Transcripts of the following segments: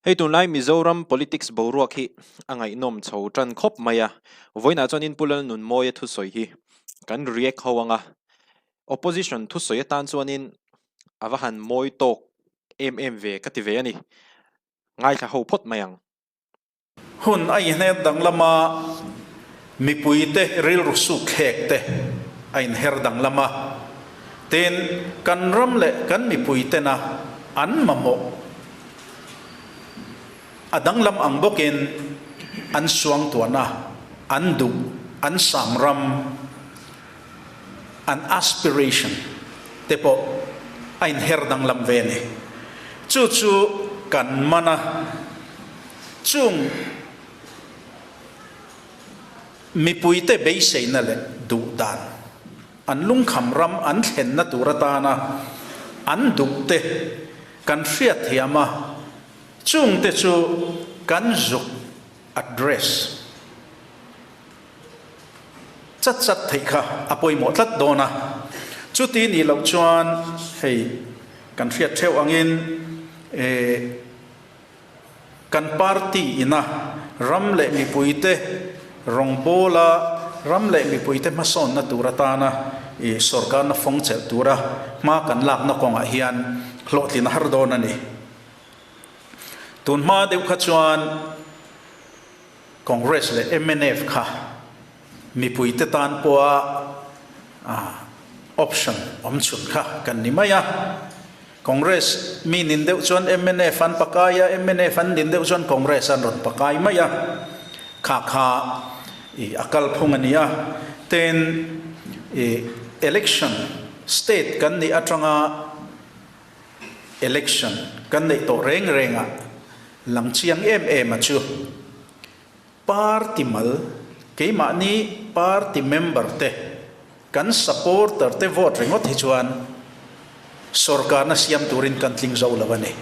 Hei tunlai Mizoram politics boruak hi a ngaihnawm chho tan khawp mai a, vawiinah chuanin Pu Lalnunmawia thusawi hi kan react ho anga, opposition thusawi atan chuanin a va han mawi tawk em em ve ka ti ve a ni. Ngaithla ho phawt mai ang. Hun a inher danglam a, mipuite rilru sukthlek te a inher danglam a. Tin, kan ram leh kan mipuitena an mamawh a danglam ang bawkin an suangtuahna, an duh, an samram, an aspiration te pawh a inher danglam ve a ni. Chu chu kan man a, chung mipuite beiseina leh duhdan, an lungkham ram an thlenna tur atana an duhte kan hriatthiam a, chungte chu kan zuk address. Chat chat theih kha a pawimawh tlat dawn a, chuti nih loh chuan hei kan hriat theuh angin eh kan party ina ram leh mipuite rawngbawla ram leh mipuite hmasawnna tur atana ih sawrkarna fawng chelh tura hma kan lakna kawngah hian hlawhtlin a har dawn a ni. Tun hma deuh kha chuan. Congress leh mnf kha mipuite tan pawha option awm chhun kha kan ni mai a. Congress mi nin deuh chuan mnf an pakai a, mnf an nin deuh chuan Congress an rawn pakai mai a. Kha kha i a kalphung a ni a. Tin, i election state kan nih atanga Election kan neih tawh reng reng ah lang chiang em em a chu party mal keimahni party member te kan supporter te vote ringawt hi chuan sorkarna siam turin kan tling zo lo a ni.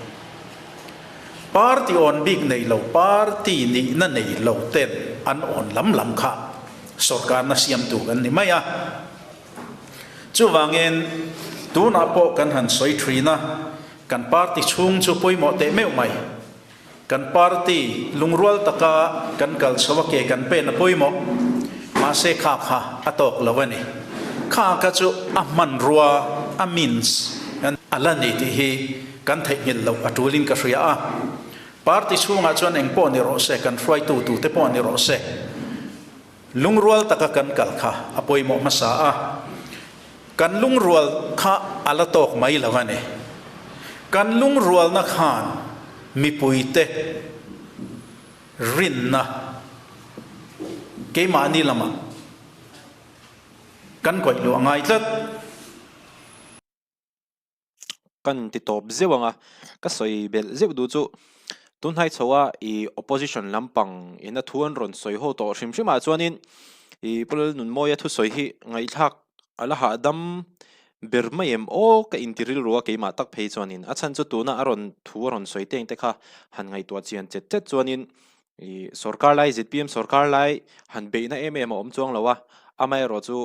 Party awn bik nei lo party nihna nei lo ten an awn lam lam kha sorkarna siamtu kan ni mai a. Chuvangin, tunah pawh kan han sawi thin a, kan party chhung chu pawimawh teh meuh mai. Kan party lungrual taka kan kal chho a ke kan pen a pawimawh. Mahse kha kha a tawk lo a ni. Kha kha chu a hmanrua, a means, a la ni tih hi kan theihnghilh loh a tulin ka hria a. Party chhungah chuan eng pawh ni rawh se, kan hruaitu tute pawh ni rawh se. Lungrual taka kan kal kha a pawimawh hmasa a, kan lungrual kha a la tawk mai lo a ni. Kan lungrualna khan mipuite rinna keimahni lamah kan kawih luh a ngai tlat. Kan ti tawp zeuh ang a, ka sawi belh zeuh duh chu tunhnai chho a ih opposition lampang ina thu an rawn sawi ho tawh hrim hrim ah chuanin ih Pu Lalnunmawia thusawi hi ngaihthlak a la hahdam ber mai em aw ka inti rilru a keimah tak phei chuanin a chhan chu tuna a rawn thu a rawn sawi teng te kha han ngaihtuah chian chet chet chuanin ih sorkar lai zpm sorkar lai han beihna em em a awm chuang lo a amaherawh chu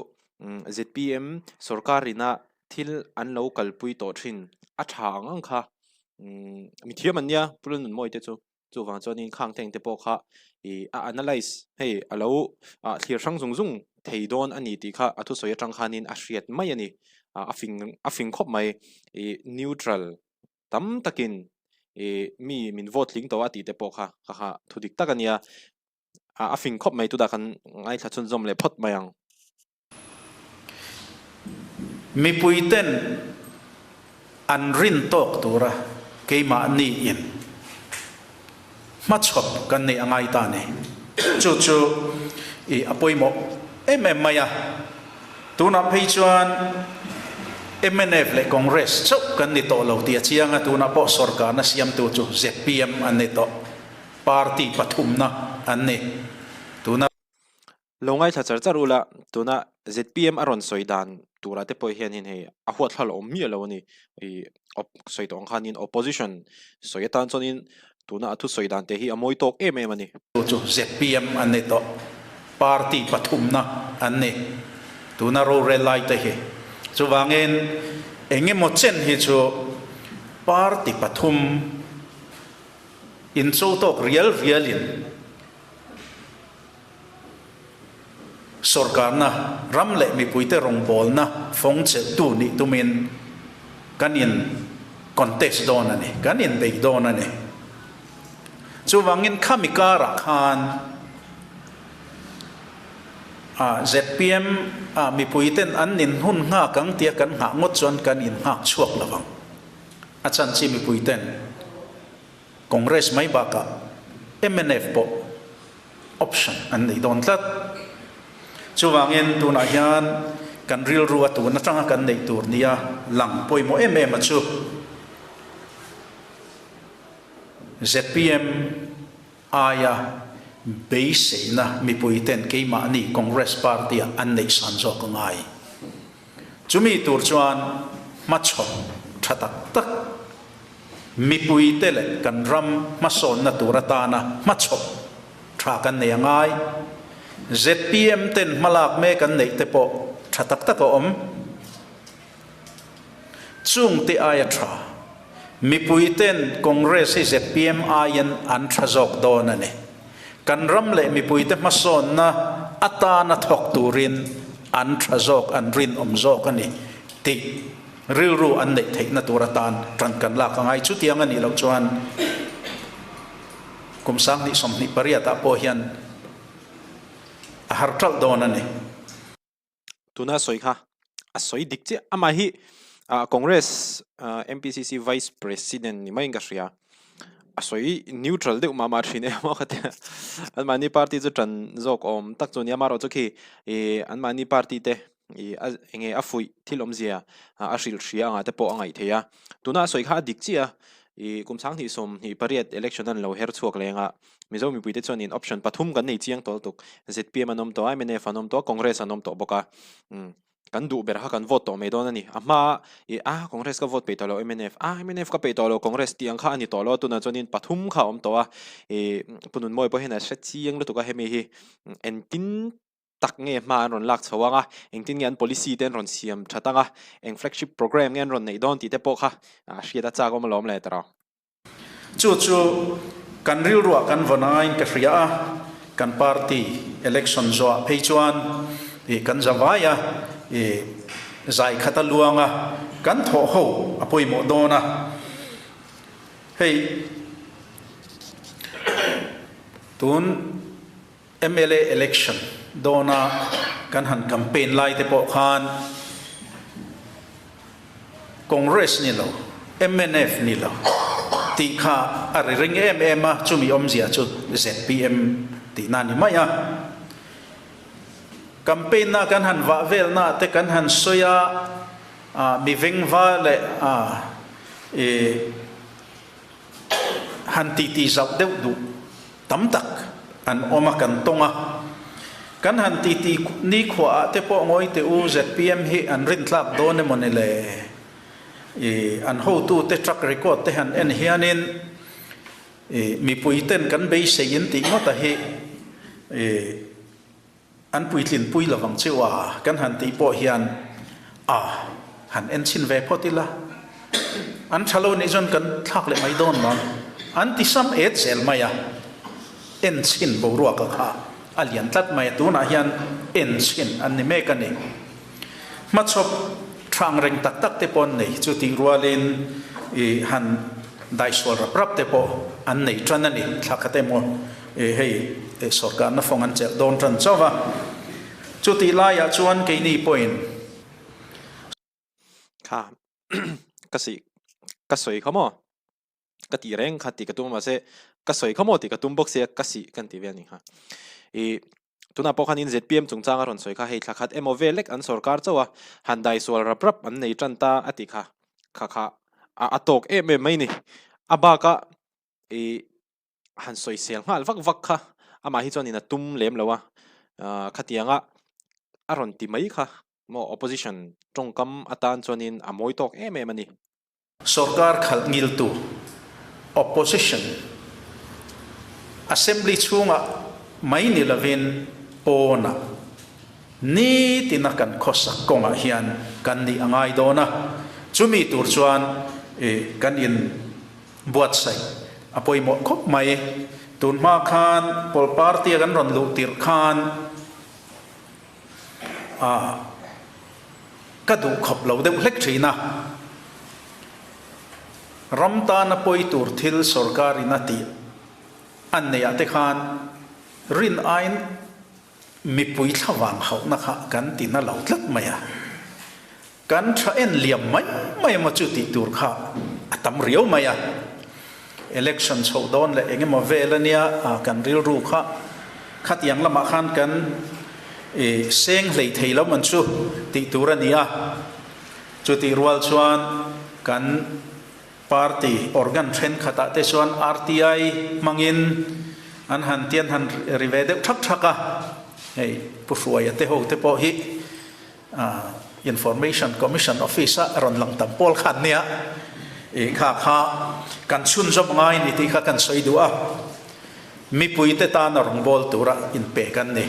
zpm sorkar ina Thil an lo kalpui tawh thin a tha ang ang kha mithiam an nia Pu Lalnunmawii te chu chuvang chuanin khang teng te pawh kha ih a analyse hei a lo ah thlir hrang zung zung thei dawn a ni tih kha a thusawi atang khanin a hriat mai a ni ah a fing a fing khawp mai ih neutral tam takin ih mi min vote tling tawh a tih te pawh kha kha kha thu dik tak a nia ah a fing khawp mai tunah kan ngaithla chhunzawm leh phawt mai ang. Mipuiten an rin tawk tura keimahni in hmachhawp kan neih a ngai ta ni. Chu chu i a pawimawh em em mai a. Tunah phei chuan mnf leh Congress chauh kan ni tawh lo tih a chiang a, tunah pawh sorkarna siamtu chu zpm an ni tawh. Party pathumna an ni. Tuna. Lo ngaithla char char ula, tuna zpm a rawn sawi dan turah te pawh hianin hei a huatthlak awm miah lo a ni. Ih op sawi tawh ang khanin opposition sawi atan chuanin tuna a thusawi dan te hi a mawi tawk em em a ni. Chu chu zpm an ni tawh, party pathumna an ni tuna rorel lai te hi. Chuvangin eng emaw chen hi chu party pathum. Incho tawk rial rialin Sorkarna, ram leh mipuite rawngbawlna fawng chelhtu nih tumin kan in contest dawn a ni, kan inbei dawn a ni. Chuvangin khami karah khan zpm ah mipuiten an inhun nghak ang tia kan nghah ngawt chuan kan innghak chhuak lo vang. A chhan chi mipuiten Congress mai bakah mnf pawh option an nei dawn tlat. Chuvangin tunah hian kan rilru a tun atanga kan neih tur nia lang pawimawh em em a chu zpm aia beiseina mipuiten keimahni Congress party-ah an neih san zawk a ngai. Chumi tur chuan hmachhawn tha tak tak mipuite leh kan ram hmasawnna tur atana hmachhawp tha kan nei a ngai. Zpm ten hmalak mek an neih te pawh tha tak tak a awm. Chungte aia tha, mipuiten Congress hi zpm aiin an tha zawk dawn a ni. Kan ram leh mipuite hmasawnna atana thawk turin an tha zawk, an rinawm zawk a ni tih rilru an neih theihna tur atan tan kan lak a ngai. Chutiang a nih loh chuan kum 2028 ah pawh hian a har ṭalh dawn a ni. Tuna sawi kha a sawi dik chiah. Amah hi Congress MPCC Vice President ni maiin ka hria. A sawi neutral deuh mah mah thin em aw ka ti a. Anmahni party chu tan zawk awm tak chu a ni a. Amaherawhchu chu khi ih anmahni party te ih a eng nge a fuih thil awmzia a hrilh hria angah te pawh a ngaih theih a. Tuna a sawi kha a dik chiah a. Ih kum 2028 election an lo her chhuak leng a. Mizo mipuite chuanin option pathum kan nei chiang tawh lutuk. Zpm an awm tawh a, mnf an awm tawh a, Congress an awm tawh bawk a. Umm kan duh ber kha kan vote tawh mai dawn a ni. A hma ih a Congress ka vote peih tawh lo mnf, a mnf ka peih tawh lo Congress tih ang kha a ni tawh lo a, tunah chuanin pathum kha a awm tawh a. Ih Pu Nunmawi pawh hian a hre chiang lutuk a hemi hi engtin tak nge hma an rawn lak chho ang a, engtin nge an policy te an rawn siam that ang a, eng flagship programme nge an rawn neih dawn tih te pawh kha a hriat a chak awm alawm le tawh. Chu chu kan rilruah kan vawn angaiin ka hria a, kan party election zawhah phei chuan ih kan za vai a, ih zai khat a luang a, kan thawh ho a pawimawh dawn a. Hei tun mla election dawna kan han campaign lai te pawh khan Congress ni lo, mnf ni lo tih kha a ri ring em em a, chumi awmzia chu zpm tihna ni mai a. Campaign na kan han vah velna te kan han sawi a, mi vengva leh ih han titi zauh deuh duh Tam tak an awm a, kan tawng a. Kan han titi nikhua ah te pawh ngawi teh u, zpm hi an rintlak dawn emaw ni le? I an hotu te track record te han en hianin i mipui ten kan beisei in tih ngawt a hi i An puitlin pui lovang chiu a, kan han tih pawh hian a han en chhin ve phawt ila, an tha lo nih chuan kan thlak leh mai dawn lo, an ti sam et zel mai a, en chhin boruak a kha a lian tlat mai a, tunah hian en chhin an ni mek a ni. Hmachhawp thang reng tak tak te pawh an nei, chutih rualin i han daisual rap rap te pawh an nei tan a ni, thla khat emaw Hei sorkarna fawng an chelh dawn tan chauh a, chutih laiah chuan keini pawhin. Kha ka sih ka sawi kha maw? Ka tih reng kha tih ka tum a mahse ka sawi kha maw tih ka tum bawk sia ka sih kan ti ve a ni kha. Ih tunah pawh khanin zpm chungchang a rawn sawi kha hei thla khat emaw vel lek an sorkar chauh a, han dai sual rap rap an nei tan ta a tih kha kha kha a tawk em em mai a ni. A bakah ih han sawisel nghal vak vak kha amah hi chuanin a tum lem lo a, ah khatianga a rawn ti mai kha maw opposition tawngkam atan chuanin a mawi tawk em em a ni. Sorkar khalh ngiltu, opposition, Assembly chhungah mai ni lovin pawnah nitina kan khawsak kawngah hian kan nih a ngai dawn a, chumi tur chuan kan in. Buatsaih A pawimawh khawp mai. Tun hma khan Pol Party a kan rawn luh tirh khan ah ka duh khawp lo deuh hlek thin a. Ram tana pawi tur thil sorkar in a tih an neih ah te khan rin aiin mipui thlavang hauhna kha kan ti na lo tlat mai a. Kan tha en liam mai mai emaw chu tih tur kha a tam riau mai a. Election chhoh dawn leh eng emaw vel a nia kan rilru kha khatiang lamah khan kan seng hlei thei lo man chu tih tur a ni a. Chutih rual chuan kan party organ thenkhatah te chuan RTI hmangin an han tian han ri ve deuh thak thak a. Hei Pu Hruaia te ho te pawh hi Information Commission Office a rawn lang tam pawl khan nia i kha kha kan chhunzawm ngai ni tih kha kan sawi duh a, mipuite tana rawngbâwl tura inpek an ni.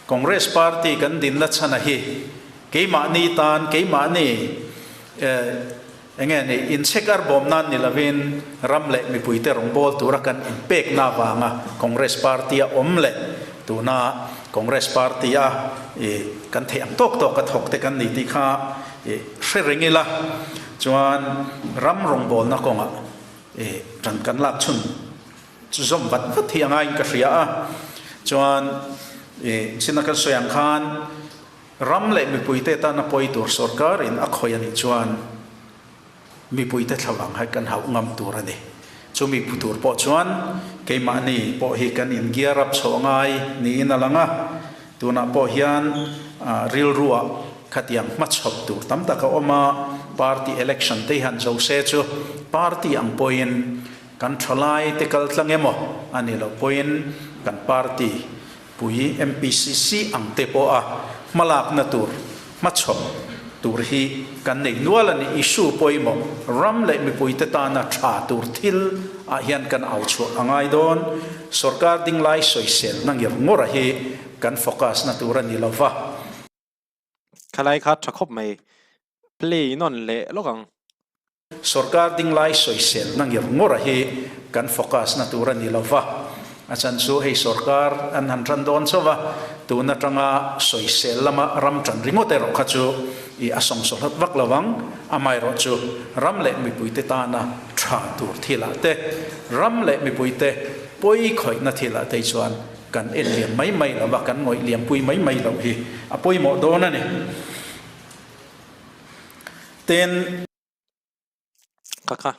Congress Party kan dinna chhana hi keimahni tan keimahni enge ni inchhekar bawm nan ni lovin ram leh mipuite rawngbâwl tura kan inpekna avanga Congress Party a awm leh tuna Congress Party a i kan theih ang tawk tawk a thawk te kan ni tih kha i hre reng ila chuan ram rawngbâwlna kawngah i ṭan kan lak chhun chu zawm vat vat hi a ngaiin ka hria a. Chuan i china kan sawi ang khan Ram leh mipuite tana pawi tur sorkarin a khawih a nih chuan mipuite thlavang hai kan hauh ngam tur a ni. Chumi phu tur pawh chuan keimahni pawh hi kan in gear up chhoh a ngai niin a lang a. Tunah pawh hian rilruah khatiang hmachhawp tur tam tak a awm a, party election te hi han zo se chu party ang pawhin kan thalai te kal tlang emaw a nih loh pawhin kan party Pui MPCC ang te pawha hmalakna tur hmachhawp tur hi kan nei nual a ni. Issue pawimawh ram leh mipuite tana tha tur thil ah hian kan au chhuah a ngai dawn. Sorkar dinglai sawiselna ngir ngawrah hi kan focus na tur a ni lova. Khalai kha tha khawp mai. Play nawn leh lawk ang. Sorkar dinglai sawiselna ngir ngawrah hi kan focus na tur a ni lova, a chan chu hei sorkar an han tan dawn chauh a, tun atanga sawisel lama ram tan ringawt erawh kha chu i a sawngsawhlawt vak lo ang, amaherawh chu ram leh mipuite tana tha tur thilah te, ram leh mipuite pawi khawihna thilah te hi chuan kan en liam mai mai lo va, kan ngawih liampui mai mai loh hi a pawimawh dawn a ni. Tin. Kha kha.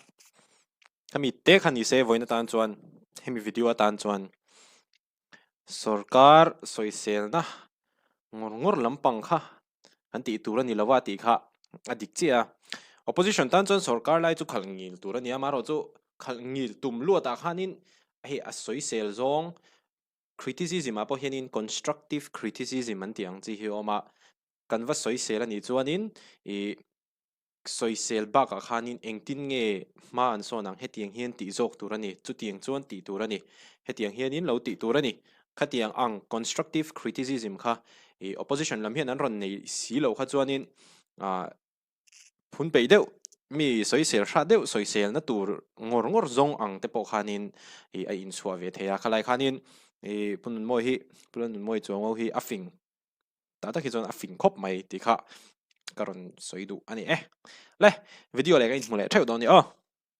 Hemi te kha ni se vawiin atan chuan hemi video atan chuan sorkar sawiselna ngawr ngawr lampang kha an tih tur a ni lo a tih kha a dik chiah a. Opposition tan chuan sorkar lai chu khalh ngil tur a ni a, amaherawhchu khalh ngil tum luatah khanin hei a sawisel zawng criticism ah pawh hianin constructive criticism an tih ang chi hi a awm a. Kan va sawisel a nih chuanin ih sawisel bakah khanin engtin nge hma an sawn ang hetiang hian tih zawk tur a ni, chutiang chuan tih tur a ni, hetiang hianin lo tih tur a ni. Khatiang ang constructive criticism kha ih opposition lam hian an rawn nei si lo kha chuanin ah phun peih deuh mi sawisel hrah deuh sawiselna tur ngawr ngawr zawng ang te pawh khanin ih a inchhuah ve thei a, khalai khanin ih Pu Nunmawi hi Pu Lalnunmawi Chuango hi a fing. Tah tak hi chuan a fing khawp mai tih kha ka rawn sawi duh a ni e. Le, video leh ka inhmu leh theuh dawn ni aw.